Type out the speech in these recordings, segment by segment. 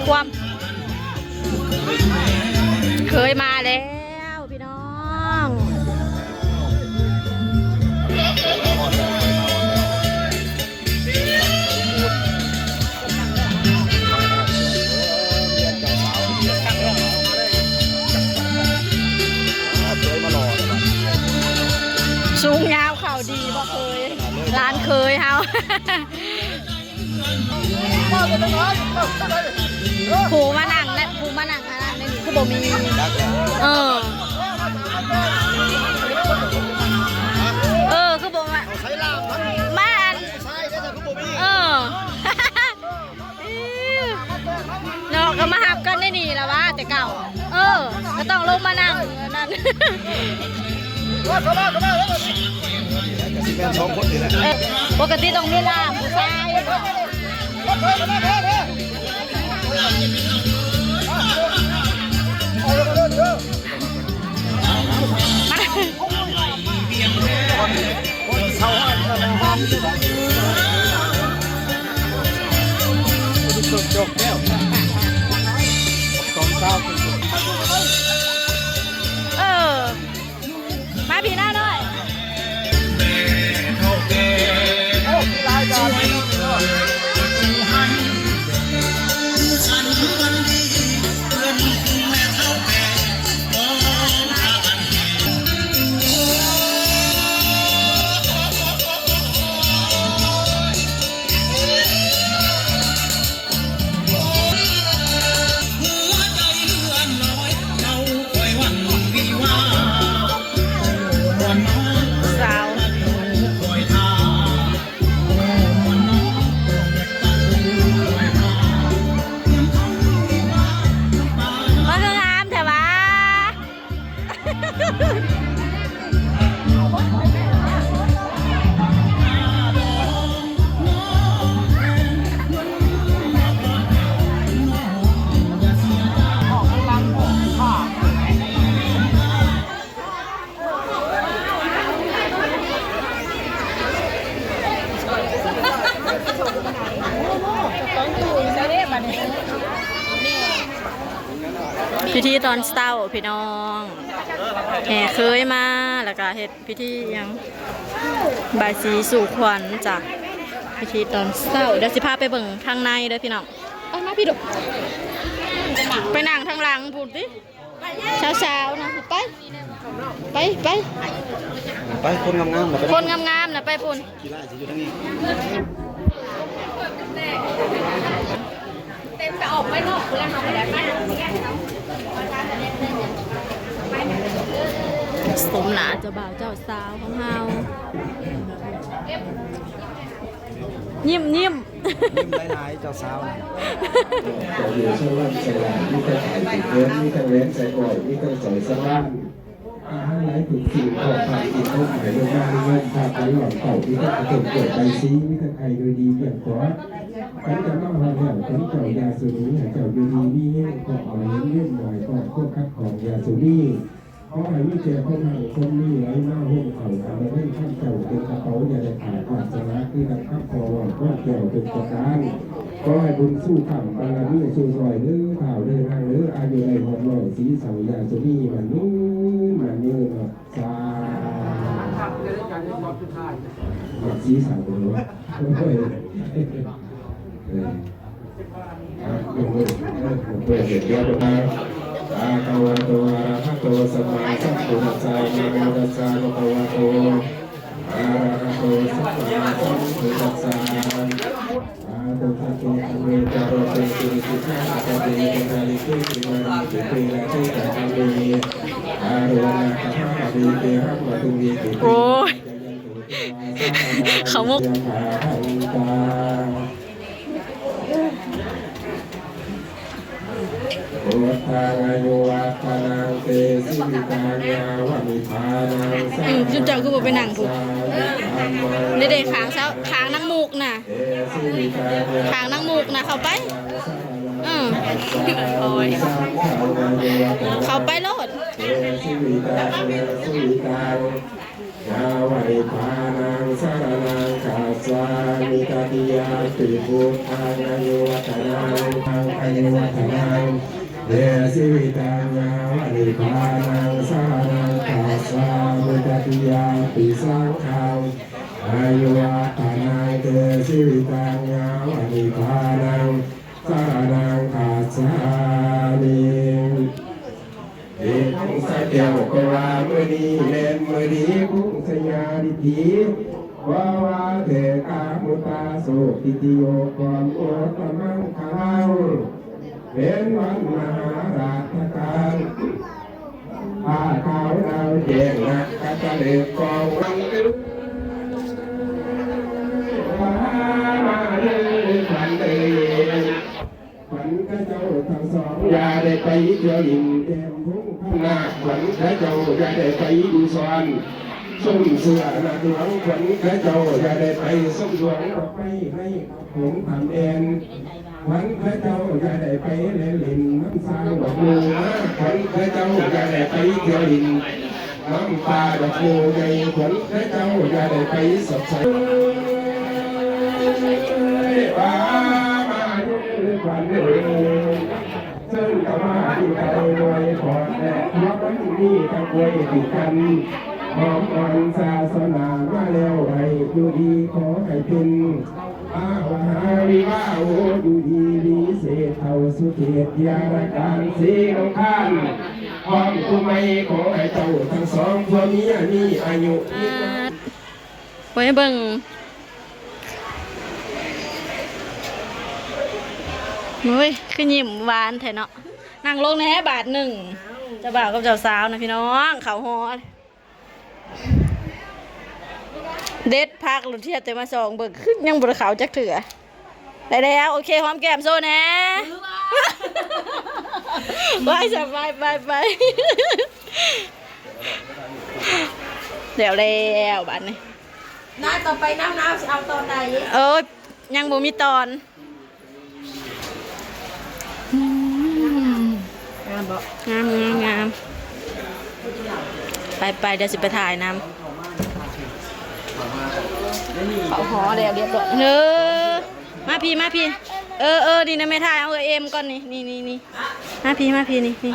ຄວາມເຄີຍມາແລ້ວພີ່ນ້ອງ. ສູງຍາວເຂົ້າດີບໍ່ເຄີຍ ຫຼານເຄີຍເຮົາ. ຜູ້ມານັ່ງນະ ຜູ້ມານັ່ງອັນນັ້ນນີ້ຄືບໍ່ມີ. ເອີ ເອີ ຄືບໍ່ມາ ມາອັນ ເອີ ເນາະ ກໍມາຮັບກັນໃນນີ້ລະວ່າແຕ່ເກົ່າ. ເອີ ກໍຕ້ອງລົງມານັ່ງນັ້ນ. ກະຊິແມ່ນສອງຄົນນີ້ແຫຼະ. ເອີ ປົກກະຕິຕ້ອງມີລ່າມຜູ້ຊາຍ. ເອີ ມາພີ້ນ້ານ້ອຍ. ພິທີຕອນເຊົ້າພີ່ນ້ອງ ແຫ່ເຄີຍມາ ແລ້ວກະເຮັດພິທີຫຍັງ ບາຍສີສູ່ຂວັນຈ້ະ. ພິທີຕອນເຊົ້າ ດຽວຊິພາໄປເບິ່ງທາງໃນເດີພີ່ນ້ອງ. ໄປ ມາພີ້ດູ ໄປນັ່ງທາງຫຼັງພຸ້ນຕິ. ສາວໆນະ ໄປ ໄປ ໄປ ໄປ ຄົນງາມໆນະ ໄປ ຄົນງາມໆນະ ໄປພຸ້ນ. ສົມໜ້າເຈົ້າບ່າວເຈົ້າສາວຂອງເຮົາ. ຍິ້ມໆ ຍິ້ມຫຼາຍໆ ເຈົ້າສາວນະ. ເຈົ້າຢູ່ສະຫວັນສະຫວານ ມີທັງໄຂ່ຕິດເດີນ ມີທັງແຫວນໃສ່ກ້ອຍ ມີທັງສ້ອຍສະບານ ອາຫານຫຼາຍທຸກສິ່ງ ຂອງຂາຍອີກ ຂອງຂາຍໂລງງານ ເງິນພາກັນລ້ອມເຕົ້າ ມີທັງກະເທີບກ້ວຍໃບສີ ມີທັງໄຂ່ໂດຍດີພຽງພໍ. ຂັນຈະມາຮອດແລ້ວ ຂວັນເຈົ້າຢ່າສູ່ໜີ ໃຫ້ເຈົ້າຢູ່ດີມີແຮງ ຄວາມເອົາເຫັນເງິນບໍ່ໃຫ້ຄອບຄົວຂັດຂ້ອງຢ່າສູ່ມີ. ຂໍໃຫ້ມີແຕ່ຄວາມຮັ່ງຄວາມມີໄຫຼມາໂຮມເຂົ້າ ອັນໃດເງິນຄຳເຈົ້າເຕັມກະເປົາ ຢ່າໄດ້ຂາດວາດສະໜາ ຄືດັ່ງຄຳພໍ່ເວົ້າ ຄວາມແກ້ວທຸກປະການ. ຂໍໃຫ້ບຸນຊູຄ້ຳ ບາລະມີຊູຊ່ອຍເດີ ທ້າວເດີ ນາງເດີ ອາຍຸໄດ້ຮອດຮ້ອຍ ສີເສົ້າຢ່າສູ່ມີ ໝັ້ນຍືນ ໝັ້ນຍືນເນາະ. ສາທຸ ສີເສົ້າເດີ. ໂອ້ຍ ເອີ ອ່ະ ຍົກມື ຍົກມື ເດີ ພະຄະວະໂຕ ອະລະຫະໂຕ ສຳມາສຳພຸດທັດສະ ນະໂມຕັດສະ ພະຄະວະໂຕ ອະລະຫະໂຕ ສຳມາສຳພຸດທັດສະ. ອາຕຸ ສັກເກ ທຳເມ ຈາໂຣ ເຕ ສຸວິສຸດທັງ ອາຄາເດ ເອຕາລິ ເກ ເກ ມາ ເກ ເກ ລາ ເກ ກາ ທຳເມ ອາໂຣ ນາ ຄະ ທາ ຄະ ເດ ເກ ຫັງ ມາ ຕຸ ເມ ເກ ເກ ໂອ້ຍ ເຂົາມຸກ ພຸດທັງ ອາຍຸ ວັດທະນັງ ເຕ ຊີວິຕັງ ຍາວະ ນິບພານັງ ອືມ ຊຸມເຈົ້າຄືບໍ່ໄປນັ່ງພຸ້ນ ເດ ເດ ຂ້າງເຈົ້າ ຂ້າງນາງມຸກນະ ຂ້າງນາງມຸກນະ ເຂົ້າໄປ ເອີ ໂອ້ຍ ເຂົ້າໄປໂລດ ເຕ ຊີວິຕັງ ຍາວະ ນິບພານັງ ສະຣະນັງ ຄັດສາມິ ຕະຕິຍຳປິ ພຸດທັງ ອາຍຸ ວັດທະນັງ ທາງ ອາຍຸວັດທະນັງ ເຕ ຊີວິຕັງ ຍາວະນິບພານັງ ສະຣະນັງ ຄັດສາມິ ຕະຕິຍາມປິ ສັງຄັງ ອາຍຸວັດທະນັງ ເຕ ຊີວິຕັງ ຍາວະນິບພານັງ ສະຣະນັງ ຄັດສາມິ. ເດຊະສະແກ້ວກໍວ່າ ມື້ນີ້ແມ່ນມື້ດີ ກຸງສະຍາດິດດີ ຂໍວ່າແຕ່ກາມຸຕາ ໂສຕິຕິໂຍ ຄວາມໂອຕະມັງຄະລັງ ເປັນວັນມະຫາລາດຖະການ ຟ້າຂາວດາວແຈ້ງ ນັກກະຕະເລີກຂອງວັນເອີຍ ມາເດີຂວັນເອີຍ ຂວັນຂະເຈົ້າທັງສອງ ຢ່າໄດ້ໄປທ່ຽວຫຼິ້ນແກ້ມທົ່ງຂະໜາດ ຂວັນຂະເຈົ້າຢ່າໄດ້ໄປຢູ່ສວນ ຊົມເສືອນາດວງ ຂວັນຂະເຈົ້າຢ່າໄດ້ໄປຊົມດວງດອກໄມ້ໃນຂົງຂ້າມແດນ ຂວັນຂະເຈົ້າຢ່າໄດ້ໄປແລ່ນຫຼິ້ນນຳຊ້າງດອກໝູ່ ຂວັນຂະເຈົ້າຢ່າໄດ້ໄປທ່ຽວຫຼິ້ນ ນ້ຳປ່າດອກໂມໃຫຍ່ ຂວັນຂະເຈົ້າຢ່າໄດ້ໄປສອດໃສ່ ວ່າມາເດີຂວັນເອີຍ ເຊິ່ງກະມາຢູ່ໄກໜ້ອຍຂອດແລະ ເພາະວັນນີ້ກະກວຍຕິກັນ ຫອມອ່ອນສາສະໜາມາແລ້ວ ໃຫ້ຢູ່ດີຂໍໃຫ້ເປັນ ອາວະຫາວິວາໂຫ ຢູ່ດີມີເສດເທົ່າສຸເຂດ ທີ່ອາລະການສີສົງຄາມ ພ້ອມຜູ້ໃໝ່ ຂໍໃຫ້ເຈົ້າທັງສອງຜົວເມຍມີອາຍຸ ໂອ້ຍ ເບິ່ງ ໂອ້ຍ ຄືຍິ້ມຫວານແທ້ເນາະ ນັ່ງລົງແດ່ບາດໜຶ່ງ ເຈົ້າບ່າວກັບເຈົ້າສາວນະພີ່ນ້ອງ ເຂົ້າຫໍ ເດັດຜັກໂລດ ທຽບແຕ່ມາສ່ອງເບິ່ງ ຄືຍັງບໍ່ໄດ້ເຂົ້າຈັກເທື່ອ ໄດ້ແລ້ວ ໂອເຄ ຫອມແກ້ມໂຊແດ່ ໄປຊະ ໄປ ໄປ ໄປ ແລ້ວ ແລ້ວບາດນີ້ ນາຍ ຕໍ່ໄປນາວ ນາວຊິເອົາຕອນໃດ? ເອີຍ ຍັງບໍ່ມີຕອນ. ອືມ ງາມບໍ່? ງາມ ງາມ ງາມ. ໄປ ໄປ ດຽວຊິໄປຖ່າຍນຳ. ເຂົ້າຫໍແລ້ວລຽບຮ້ອຍ. ເອີ ມາພີ້ ມາພີ້. ເອີ ເອີ ນີ້ນະ ແມ່ຖ່າຍເອົາເອື້ອຍເອັມກ່ອນນີ້. ນີ້ ນີ້ ນີ້ ມາພີ້ ມາພີ້ ນີ້ ນີ້.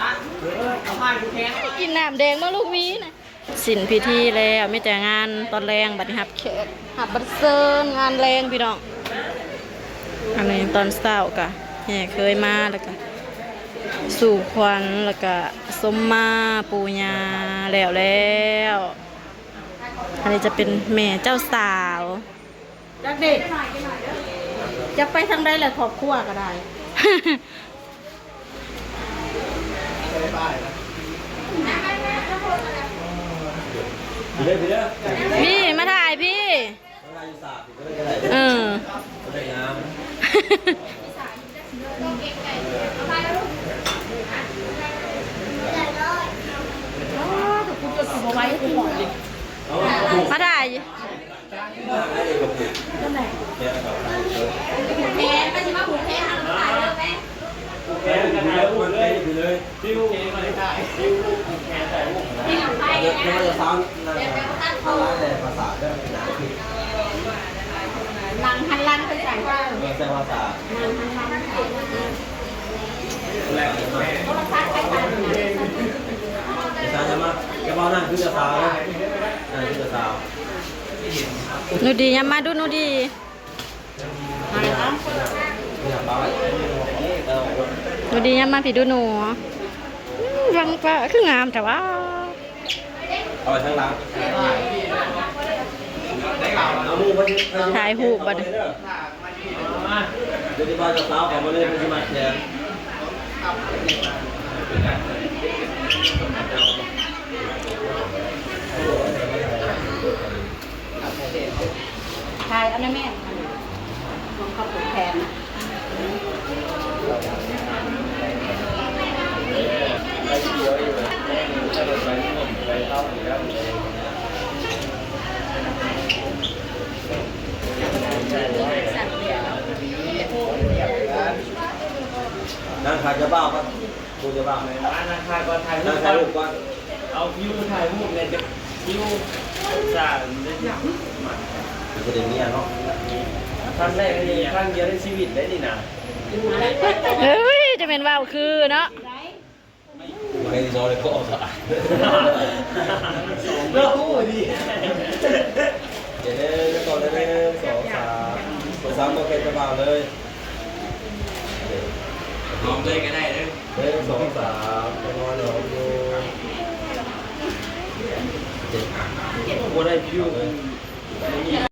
ກິນນ້ຳແດງມາລູກ ມີນະ. ສິ້ນພິທີແລ້ວ ມີແຕ່ງານຕອນແລງ ບັດນີ້ຮັບແຂກ ຮັບບັດເຊີນງານແລງພີ່ນ້ອງ. ອັນນີ້ຕອນເຊົ້າກະແຫ່ເຂີຍມາ ແລ້ວກະສູ່ຂວັນ ແລ້ວກະສົມມາປູ່ຍ່າແລ້ວແລ້ວ. ອັນນີ້ຈະເປັນແມ່ເຈົ້າສາວ. ຈັກເດ້ ຈະໄປທາງໃດແຫຼະ ຄອບຄົວກໍໄດ້. ພີ່ເດີ ພີ່ເດີ ພີ່ ມາຖ່າຍພີ່. ເອີ ມາຖ່າຍ. ແມ່ນ ມັນຊິມາຜູກແພນເຮົາຂາຍເດີແມ່. ແພນກັນນະ ຜູກເລີຍ ຜູກເລີຍ. ນັ່ງຫັນຫຼັງໄປໃສ? ເອີ ໃສ່ພາສາ ນັ່ງຫັນຫຼັງ. ຢ່າເວົ້ານັ້ນຄືເຈົ້າສາວເດີ ນັ້ນຄືເຈົ້າສາວ. ໜູດີ ຍາມມາດູ ໜູດີ. ໜູດີ ຍາມມາພີ້ດູ ໜູ. ອືມ ວັງປະ ຄືງາມແທ້ຫວາ. ເອົາໄວ້ທາງຫຼັງ ເອົາໝູ່ມາຖ່າຍຮູບບັດນີ້. ດຽວຊິພາເຈົ້າສາວເຂົ້າມາເລີຍ ເພິ່ນຊິມັດແຂນ. ຖ່າຍເອົານະແມ່ ຂອງເຂົາຜູກແຂນ. ນັ່ງຂາຈະບ່າວ ຜູ້ຈະວ່າ ມານັ່ງຖ່າຍກ່ອນ ຖ່າຍຮູບກ່ອນ ຖ່າຍຮູບກ່ອນ. ເອົາວິວຖ່າຍຮູບແດ່ ຈະວິວສາມເດ້. ບໍ່ໄດ້ເມຍເນາະ ຄັ້ງແລກໃນ ຄັ້ງດຽວໃນຊີວິດໄດ໋ນີ້ນະ. ເອີຍ ແມ່ນເວົ້າຄືເນາະ. ໃຫ້ທີ່ສອງເລີຍກໍອອກສະອາດ ເນາະ ໂອ້ຍ ດີ ເດີ ກ່ອນເດີ ໜຶ່ງ ສອງ ສາມ ເປີດສາມ ບໍ່ເປັນກະບ່າວເລີຍ ຫອມເລີຍກໍໄດ້ເດີ ໜຶ່ງ ສອງ ສາມ ຈະນອນຫອມຢູ່ ບໍ່ໄດ້ພິວ.